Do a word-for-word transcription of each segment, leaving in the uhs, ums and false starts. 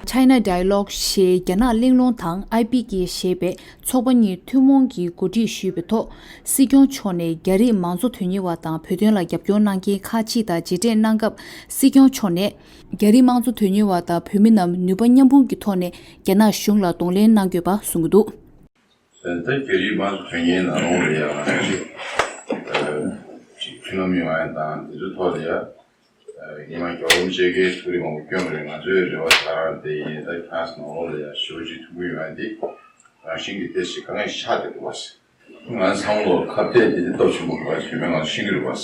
China Dialogue ཞེས་རྒྱ་ནག་གླེང་སློང་དང་ཨའི་པི་ཀེ་ཞེས་པའི་ཚོགས་པ་གཉིས་ཐུན་མོང་གི་གོ་སྒྲིག་ཞུས་པའི་ཐོག་སྲིད་སྐྱོང་མཆོག་ནས་རྒྱ་རིགས་མང་གཙོ་དོན་གཉེར་བ་དང་བོད་དོན་ལ་རྒྱབ་སྐྱོར་གནང་མཁན་ཁག་ཅིག་དང་མཇལ་འཕྲད་གནང་སྐབས། སྲིད་སྐྱོང་མཆོག་ནས། རྒྱ་རིགས་དམངས་གཙོ་དོན་གཉེར་བ་དང་བོད་མི་རྣམས་ནུས་པ་མཉམ་སྤུངས་ཀྱི་ཐོག་ནས་རྒྱ་ནག་གཞུང་ལ་གདོང་ལེན་གནང་དགོས་པ་གསུངས་ཀྱི་འདུག། ད་རྒྱ་རིགས་དམངས་གཙོ་དོན་གཉེར་ནང་ལོགས་ལ་ཡང་ཅིག་ཅིག་མཐུན་ལམ་ཡོང་ཡ་དང་དེ་ཚོའི་ཐོག་ལ་ཡང་ཉི་མ་རྒྱལ་བ་རིན་པོ་ཆེ་གིས་ཐུགས་རེ་མང་པོ་བསྐྱོན་པ་རེད། ང་ཚོའི་རེ་བ་ད་རང་དེ་ཡིན། ད་ཁྱེད་རང་ཚོ་ནང་ལོགས་ལ་ཡང་ཞེ་པོ་ཅིག་ཐུགས་ཁུར་ཡོང་ཡ་དེ་རང་བཞིན་གྱིས་དེ་ཞིག་དཀའ་ངལ་ཆགས་བསྡད་འདུག་བ། ང་ཚང་ལོ་ཁ་གཏད་དེ་དེ་སྟོབས་ཆེན་པོ་ག་ཞིག་མེད་ང་ཤེས་ཀྱི་རེད་པ།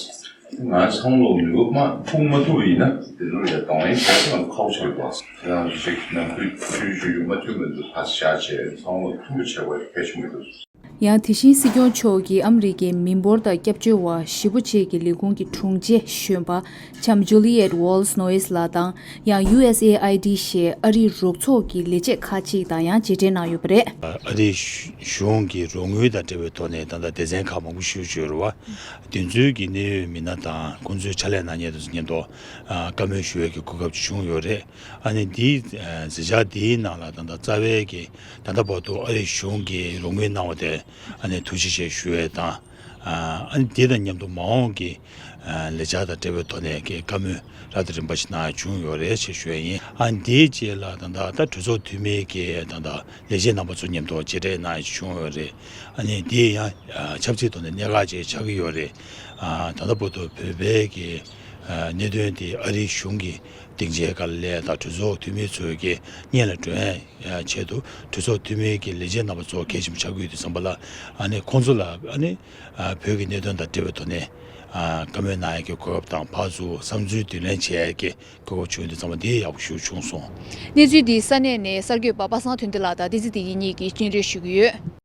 ང་ཚང་ལོ་ནུས་པ་མ་ཕུང་མ་ཐུབ་པ་ཡིན་ན་དེ་ཚོ་ཡ་གདོང་ལེན་བྱས་ང་ཁག་པོ་ཆགས་པ། དེ་རང་ཞིག་ནང་ཁུལ་ཆུ་ཆུ་ཡུག་མ་མཐུན་པ་འདུག་ཕར་བཞག་བྱས་ཚང་ལོ་མཐུན་པོ་བྱས་པ་གལ་ཆེན་པོ་འདུག། ཡང་དེ་བཞིན་སྲིད་སྐྱོང་མཆོག་གིས་ཨ་མི་རི་ཀའི་མི་འབོར་དང་སྐྱབས་བཅོལ་བ་ཞེ་པོ་ཅིག་གི་ལས་ཁུངས་ཀྱི་དྲུང་ཆེ་གཞོན་པ་ལྕམ་Juliet Walls Noyes ལགས་དང་། ཡང་ཡུ་ཨེས་ཨེ་ཨའི་ཌི་ཞེས་ཨ་རིའི་རོགས་ཚོགས་ཀྱི་ལས་བྱེད་ཁག་ཅིག་དང་ཡང་མཇལ་འཕྲད་གནང་ཡོད་པ་རེད། ཨ་རིའི་གཞུང་གི་རོགས་དངུལ་དང་འབྲེལ་བའི་ཐོག་ནས་ད་ལྟ་སྡེ་ཚན་ཁག་མང་པོ་ཞིག་ཡོད་རེད་བ། དེ་ཚོའི་གི་གནད་ཡོད་མི་སྣ་དང་ཁོང་ཚོའི་ཕྱག་ལས་གནང་མཁན་དེ་ཚོ་མཉམ་དུ་བཀའ་མོལ་ཞུ་བའི་གི་གོ་སྐབས་ཅིག་བྱུང་ཡོད་རེད། ཨ་ནི་འདིའི་མཛད་འཆར་འདིའི་ནང་ལ་ད་ལྟ་རྩ་བའི་གི་ད་ལྟ་བར་དུ་ཨ་རིའི་གཞུང་གི་རོགས་དངུལ་གནང་བ་དེ་ཨ་ནི་ཐུགས་རྗེ་ཆེ་ཞུ་བའི་དང་། ཨ་ནི་དེ་དང་མཉམ་དུ་མ་འོངས་ཀྱི་ལས་འཆར་དང་འབྲེལ་བའི་ཐོག་ནས་ཀྱི་བཀའ་མོལ་རབ་དང་རིམ་པ་ཞིག་གནང་ཡ་བྱུང་ཡོད་རེད་ཅེས་ཞུ་ཡ་ཡིན། ཨ་ནི་དེའི་རྗེས་ལ་ད་ལྟ་ད་གྲོས་ཚོགས་འཐུས་མིའི་གི་ད་ལྟ་ལས་བྱེད་རྣམ་པ་ཚོ་མཉམ་དུ་མཇལ་འཕྲད་གནང་ཡ་བྱུང་ཡོད་རེད། ཨ་ནི་དེ་ཡང་ཆབ་སྲིད་ཐོག་ནས་གནད་འགག་ཅིག་ཆགས་ཀྱི་ཡོད་རེད། ད་ལྟ་བར་དུ་བོད་པའི་གི་གནད་དོན་དེ་ཨ་རིའི་གཞུང་གི་སྡིངས་ཆའི་སྒང་ལ་སླེབས་དང་གྲོས་ཚོགས་འཐུས་མི་ཚོས་ཀྱི་སྙན་ལ་སྒྲོན་ཡ་ཆེད་དུ་གྲོས་ཚོགས་འཐུས་མིའི་གི་ལས་བྱེད་རྣམ་པ་ཚོ་གལ་ཆེན་པོ་ཆགས་ཀྱི་ཡོད་དུས་ཙམ་པ་ལ་ཨ་ནི་ཁོང་ཚོ་ལ་ཨ་ནི་བོད་ཀྱི་གནད་དོན་དང་འབྲེལ་བའི་ཐོག་ནས་བཀའ་མོལ་གནང་ཡ་གི་གོ་སྐབས་དང་ཕར་ཚུར་བསམ་ཚུལ་བསྡུ་ལེན་བྱེད་ཡ་གི་གོ་སྐབས་བྱུང་དུས་ཙམ་པ་འདི་ཡག་པོ་ཞིག་བྱུང་སོང་། གནས་ཚུལ་འདི་ས་གནས་ནས་གསར་འགོད་པ་པ་སངས་དོན་ལྡན་ལགས་དང་བསྟན་འཛིན་བདེ་སྐྱིད་གཉིས་ཀྱིས་སྤྱན་འབུལ་ཞུ་གི་ཡོད།